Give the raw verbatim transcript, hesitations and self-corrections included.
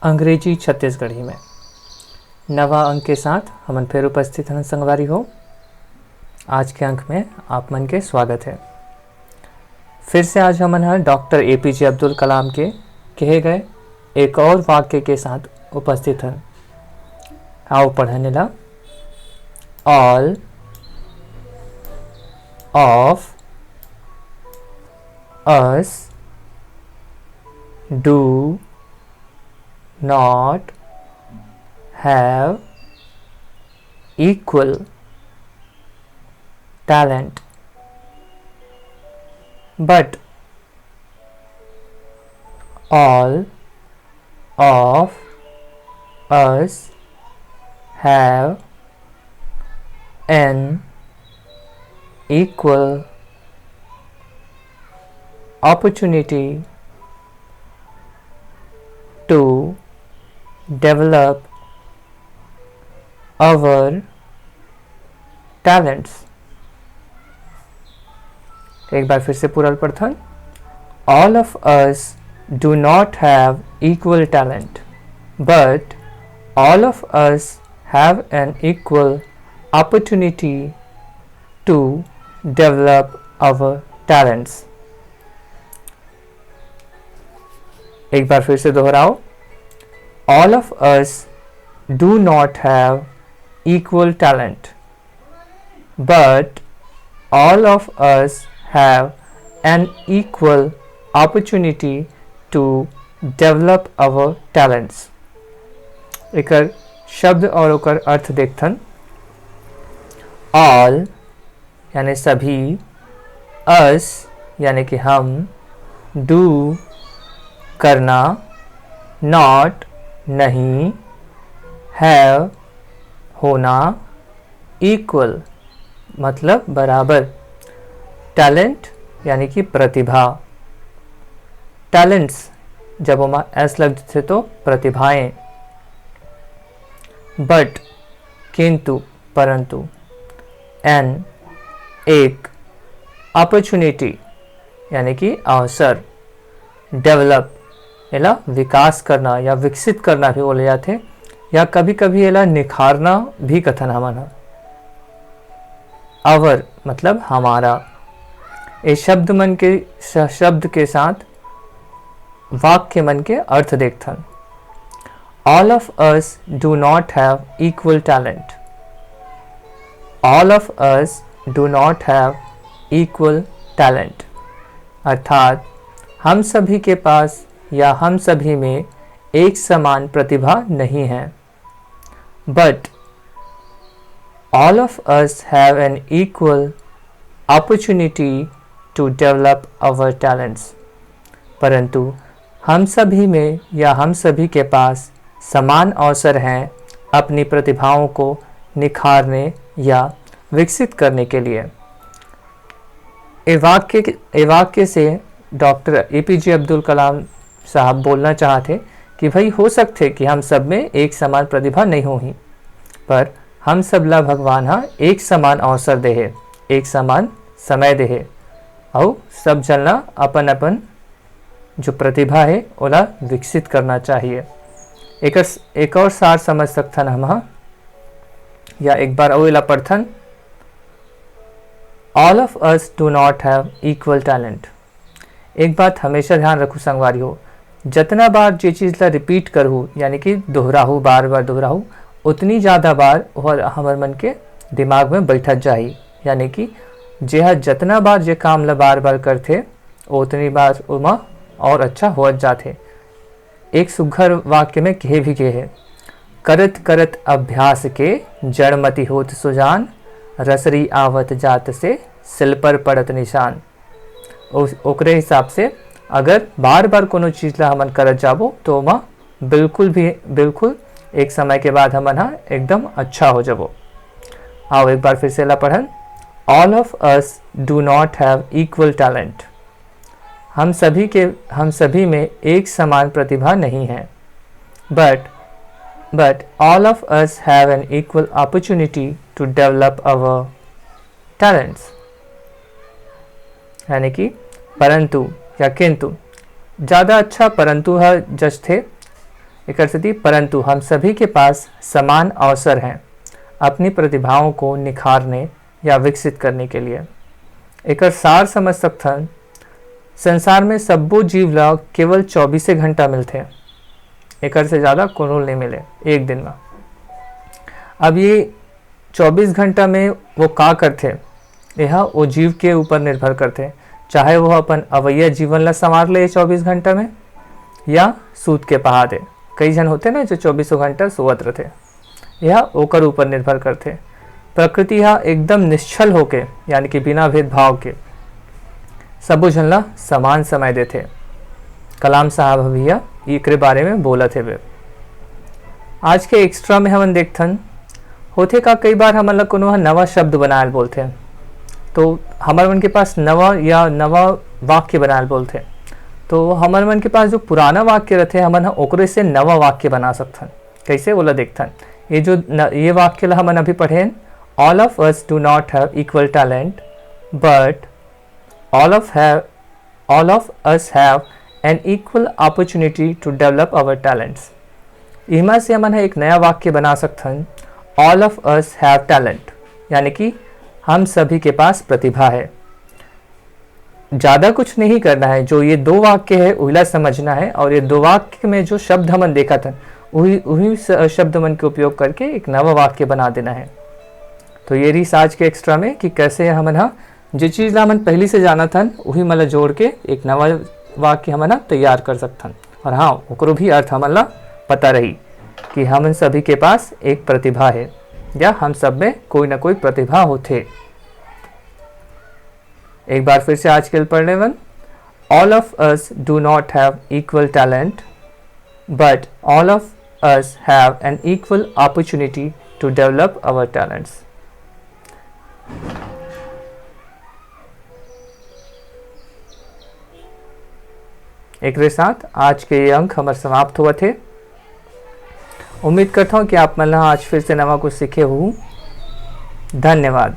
अंग्रेजी छत्तीसगढ़ी में नवा अंक के साथ हमन फिर उपस्थित हन संगवारी हो। आज के अंक में आप मन के स्वागत है। फिर से आज हमन ह डॉक्टर एपीजे अब्दुल कलाम के कहे गए एक और वाक्य के साथ उपस्थित हन। आओ पढ़न ला। All of us do not have equal talent, but all of us have an equal opportunity to develop our talents. एक बार फिर से पूरा पढ़थन। All of us do not have equal talent, but all of us have an equal opportunity to develop our talents. एक बार फिर से दोहराओ। All of us do not have equal talent, but all of us have an equal opportunity to develop our talents. एकर शब्द और ओकर अर्थ देखथन। All यानी सभी, us यानी कि हम, do करना, not नहीं, have होना, equal मतलब बराबर, talent यानी कि प्रतिभा। Talents जब ओमा s लग जथे तो प्रतिभाएं। But किंतु, परंतु, an एक, opportunity यानी कि अवसर, develop एला विकास करना या विकसित करना भी बोले जाथे, या कभी कभी एला निखारना भी कथन हमन ह। Our मतलब हमारा। ये शब्द मन के श-, शब्द के साथ वाक्य मन के अर्थ देखथन। All of us do not have equal talent. All of us do not have equal talent. अर्थात हम सभी के पास या हम सभी में एक समान प्रतिभा नहीं है। But all of us have an equal opportunity to develop our talents. परंतु हम सभी में या हम सभी के पास समान अवसर हैं अपनी प्रतिभाओं को निखारने या विकसित करने के लिए। ए वाक्य के, ए वाक्य से डॉक्टर एपीजे अब्दुल कलाम साहब बोलना चाहते कि भाई, हो सकथे कि हम सब में एक समान प्रतिभा नहीं होही, पर हम सब ला भगवान ह एक समान अवसर देहे, एक समान समय देहे, अउ सब झन ला अपन अपन जो प्रतिभा हे ओला विकसित करना चाहिए। एकर एक और सार समझ सकथन हम ह, या एक बार अउ एला पढ़थन। All of us do not have equal talent. एक बात हमेशा ध्यान रखू संगवारी हो, जतना बार जे चीज ला रिपीट करहू, यानी कि दोहराहू, बार बार दोहराहू, उतनी ज्यादा बार ओहर हमर मन के दिमाग में बैठत जाही। यानी कि जे ह जतना बार जे काम ला बार बार करथे, ओतनी बार ओमा और अच्छा होत जाथे। एक सुघर वाक्य में कहे भी गे हे, करत करत अभ्यास के जड़मति होत सुजान, रसरी आवत जात से सिल पर पड़त निशान। ओ-, ओकरे हिसाब से अगर बार बार कोनो चीज ला हमन करत जाबो तो ओमा बिल्कुल भी, बिल्कुल एक समय के बाद हमन ह एकदम अच्छा हो जाबो। आओ एक बार फिर से ला पढ़न। All of us do not have equal talent. हम सभी के, हम सभी में एक समान प्रतिभा नहीं है। But, but all of us have an equal opportunity to develop our talents. यानी कि परंतु या किंतु, ज़्यादा अच्छा परंतु ह जचथे। एकर सेती, परंतु हम सभी के पास समान अवसर हैं अपनी प्रतिभाओं को निखारने या विकसित करने के लिए। एकर सार समझ सकथन, संसार में सब्बो जीव ला केवल चौबीसे घंटा मिलथे, एकर से ज़्यादा कोनो नहीं मिले एक दिन में। अब ये चौबीस घंटा में वो का करथे, यह वो जीव के ऊपर निर्भर करथे, चाहे वो अपन अवैया जीवन ला संवार ले चौबीस घंटा में या सूत के पहा दे। कई झन होथे ना जो चौबीसों घंटा सोवत रथे, यह ओकर ऊपर निर्भर करथे। प्रकृति हा एकदम निश्छल होके, यानी कि बिना भेदभाव के, सबो झन ला समान समय देथे। कलाम साहब ह भैया एकरे बारे में बोलत हेवे। आज के एक्स्ट्रा में हमन देखथन, होथे का, कई बार हमन ला कोनो ह नवा शब्द बनायल बोलथे, तो हमर मन के पास नवा या नवा वाक्य बनायल बोलथे, तो हमर मन के पास जो पुराना वाक्य रथे, हमन ह ओकरे से नवा वाक्य बना सकथन। कैसे, ओला देखथन। ये जो न, ये वाक्य ला हमन अभी पढ़ेन, all of us do not have equal talent, but all of have all of us have an equal opportunity to develop our talents। इमा से हमन ह एक नया वाक्य बना सकथन, all of us have talent, यानी कि हम सभी के पास प्रतिभा है। ज़्यादा कुछ नहीं करना है, जो ये दो वाक्य है उहिला समझना है, और ये दो वाक्य में जो शब्द हमन देखत हन, उही उही स- शब्द मन के उपयोग करके एक नवा वाक्य बना देना है। तो ये रहिस आज के एक्स्ट्रा में कि कैसे हमन ह जे चीज ला हमन पहली से जानत हन, उही मन ला जोड़ के एक नवा वाक्य हमन ह तैयार कर सकथन। और हाँ, ओकरो भी अर्थ हमन ला पता रही कि हमन सभी के पास एक प्रतिभा है या हम सब में कोई ना कोई प्रतिभा होथे। एक बार फिर से आज के पढ़ लेवन। All of us do not have equal talent, but all of us have an equal opportunity to develop our talents। एकरे साथ आज के ये अंक हमर समाप्त होवत हे। उम्मीद करता हूँ कि आप मन ह आज फिर से नवा कुछ सीखे हो। धन्यवाद।